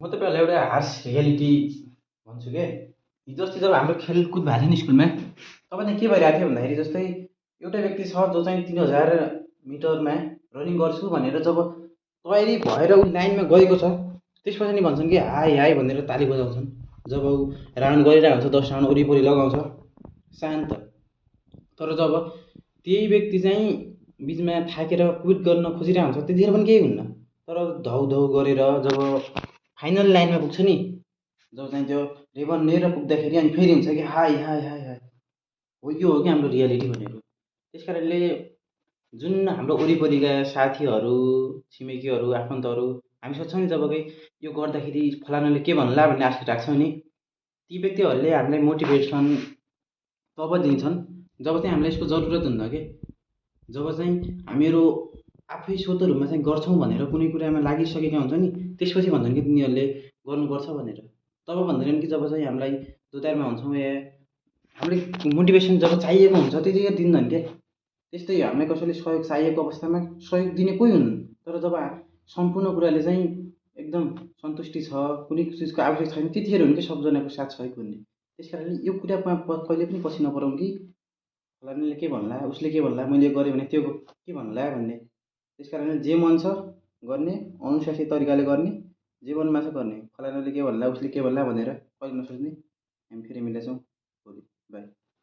म तपाईँहरूलाई एउटा हार्स रियालिटी भन्छु के। हिजो अस्ति जब हाम्रो खेलकुद भएको थियो नि स्कुलमा, तब चाहिँ के भइरहेको थियो भन्दाखेरि जस्तै एउटा व्यक्ति छ जो चाहिँ 3000 मिटरमा रनिङ गर्छु भनेर जब तयारी भएर ऊ लाइनमा गएको छ, त्यसपछि नि भन्छन् कि हाई हाई भनेर ताली बजाउँछन्। जब ऊ राउन्ड गरिरहेको हुन्छ, 10 राउन्ड वरिपरि लगाउँछ शान्त। तर जब त्यही व्यक्ति चाहिँ बिचमा थाकेर क्विट गर्न खोजिरहेको हुन्छ त्यतिखेर पनि केही हुन्न। तर धौ धौ गरेर जब फाइनल लाइनमा पुग्छ नि, जब चाहिँ त्यो रिबन लिएर पुग्दाखेरि अनि फेरि हुन्छ कि हाई हाई हाई हाई, हो यो हो कि हाम्रो रियालिटी भनेको। त्यस कारणले जुन हाम्रो वरिपरिका साथीहरू, छिमेकीहरू, आफन्तहरू हामी सोध्छौँ नि जब कि यो गर्दाखेरि फलानाले के भन्ला भन्ने आशा राख्छौँ नि, ती व्यक्तिहरूले हामीलाई मोटिभेसन तब दिन्छन् जब चाहिँ हामीलाई यसको जरुरत हुन्न कि। जब चाहिँ हामीहरू आफै स्वतः रूपमा चाहिँ गर्छौँ भनेर कुनै कुरामा लागिसकेका हुन्छ नि, त्यसपछि भन्छन् कि तिनीहरूले गर्नुपर्छ भनेर। तब भन्दैनन् कि जब चाहिँ हामीलाई दोधारमा हुन्छौँ या हामीलाई मोटिभेसन जब चाहिएको हुन्छ त्यतिखेर दिँदैन क्या। त्यस्तै हो, हामीलाई कसैले सहयोग चाहिएको अवस्थामा सहयोग दिने कोही हुन्न। तर जब सम्पूर्ण कुराले चाहिँ एकदम सन्तुष्टि छ, कुनै चिजको आवश्यक छैन, त्यतिखेर हुन्छ कि सबजनाको साथ सहयोग हुने। त्यस कारणले यो कुरामा कहिले पनि पछि नपरौँ कि फलानाले के भन्ला, उसले के भन्ला, मैले गरेँ भने त्यो के भन्ला भन्ने। त्यस कारणले जे मन छ गर्ने, अनुशासित तरिकाले गर्ने, जे मनमा छ गर्ने। फलानाले के भन्ला, उसले के भन्ला भनेर कहिले नसोच्ने। हामी फेरि मिल्नेछौँ भोलि। बाई।